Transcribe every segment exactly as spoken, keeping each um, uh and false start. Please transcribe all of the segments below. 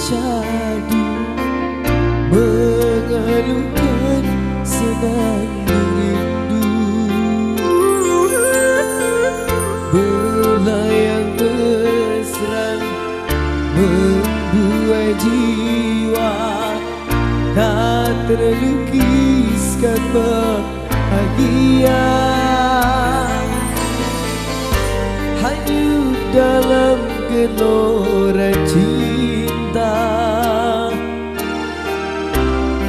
Cadu mengalukan senandung rindu, belayang mesra membuat jiwa tak terlukiskan bahagia. Hanyut dalam gelora cinta,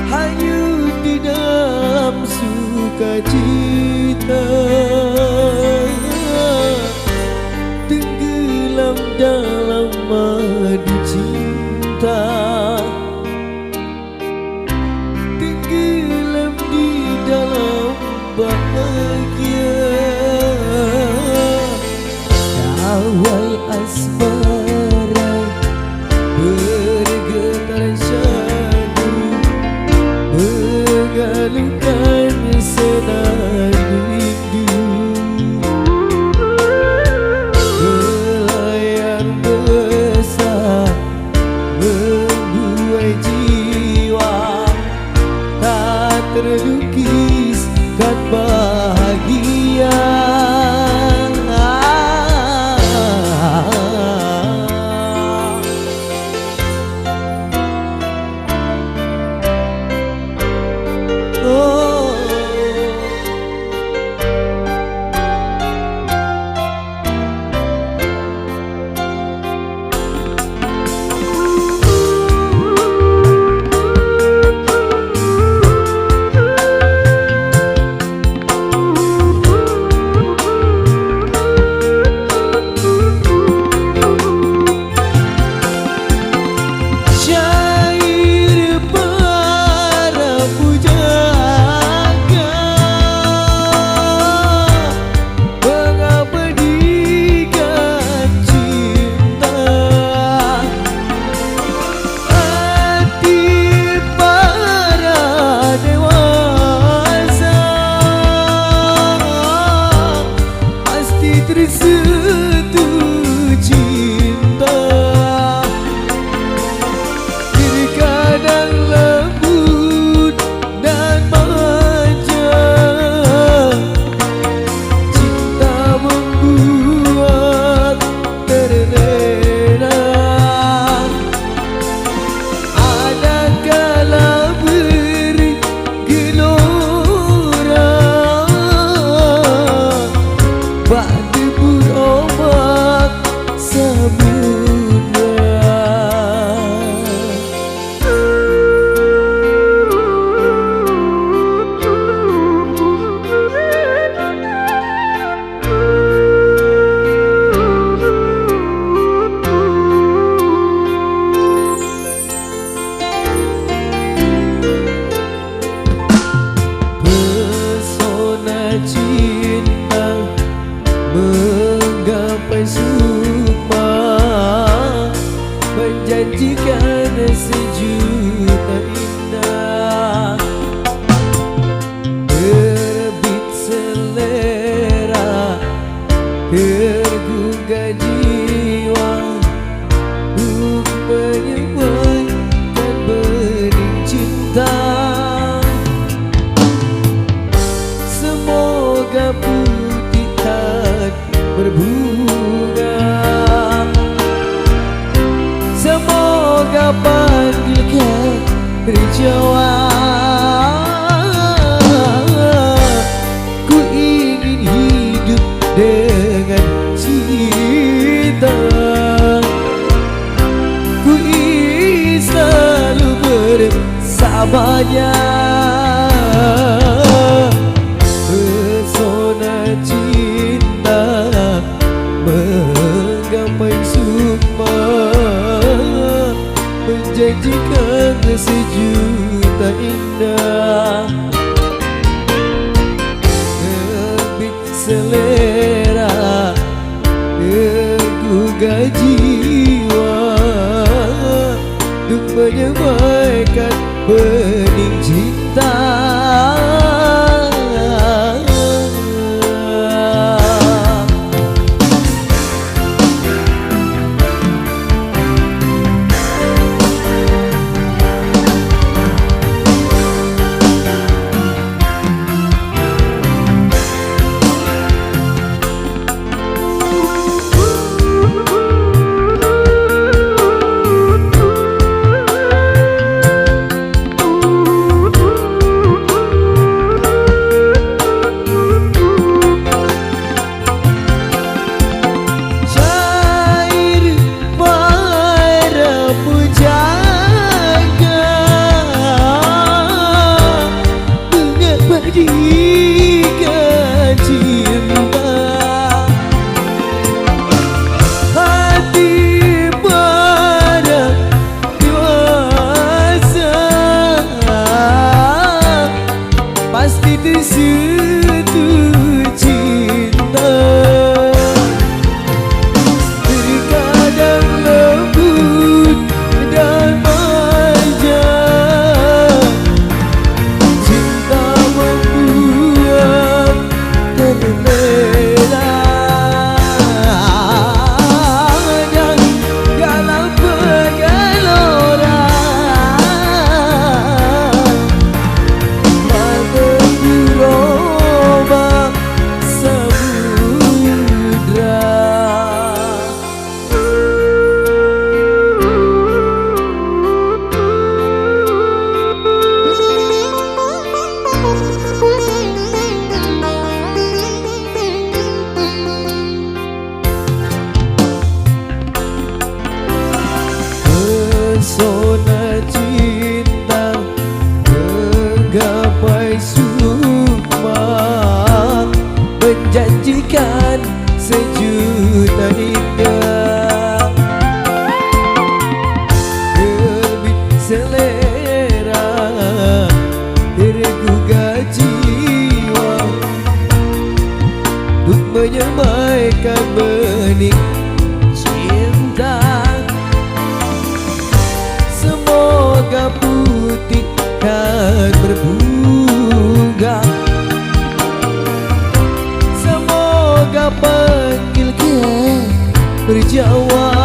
hanyut di dalam sukacita, tenggelam dalam madu cinta. Tenggelam di dalam bahagia. Dawai asmara bergetar syadu, mengalukan senandung rindu. Belayar mesra membuat jiwa tak terlukiskan bahagia. Oh. Syair para pujangga mengabadikan cinta. Hati para dewasa pasti tersentuh cinta. Terkadang lembut dan manja, cinta membuat terlena. Ada kala bergelora bak debur ombak samudra. Pesona cinta menggapai sumpah, menjanjikan sejuta indah. Terbit selera, tergugah jiwa, untuk menyemaikan bening cinta. Semoga putih tak berbunga. Semoga panggilkan kericuan. Ku ingin hidup dengan cinta. Ku ingin selalu bersamanya. Pesona cinta menggapai sumpah, menjanjikan sejuta indah. Terbit selera, tergugah jiwa, untuk menyemaikan bening cinta. Selera, tergugah jiwa untuk menyemaikan benih cinta. Semoga putih dan berbunga. Semoga panggil ke berjawa.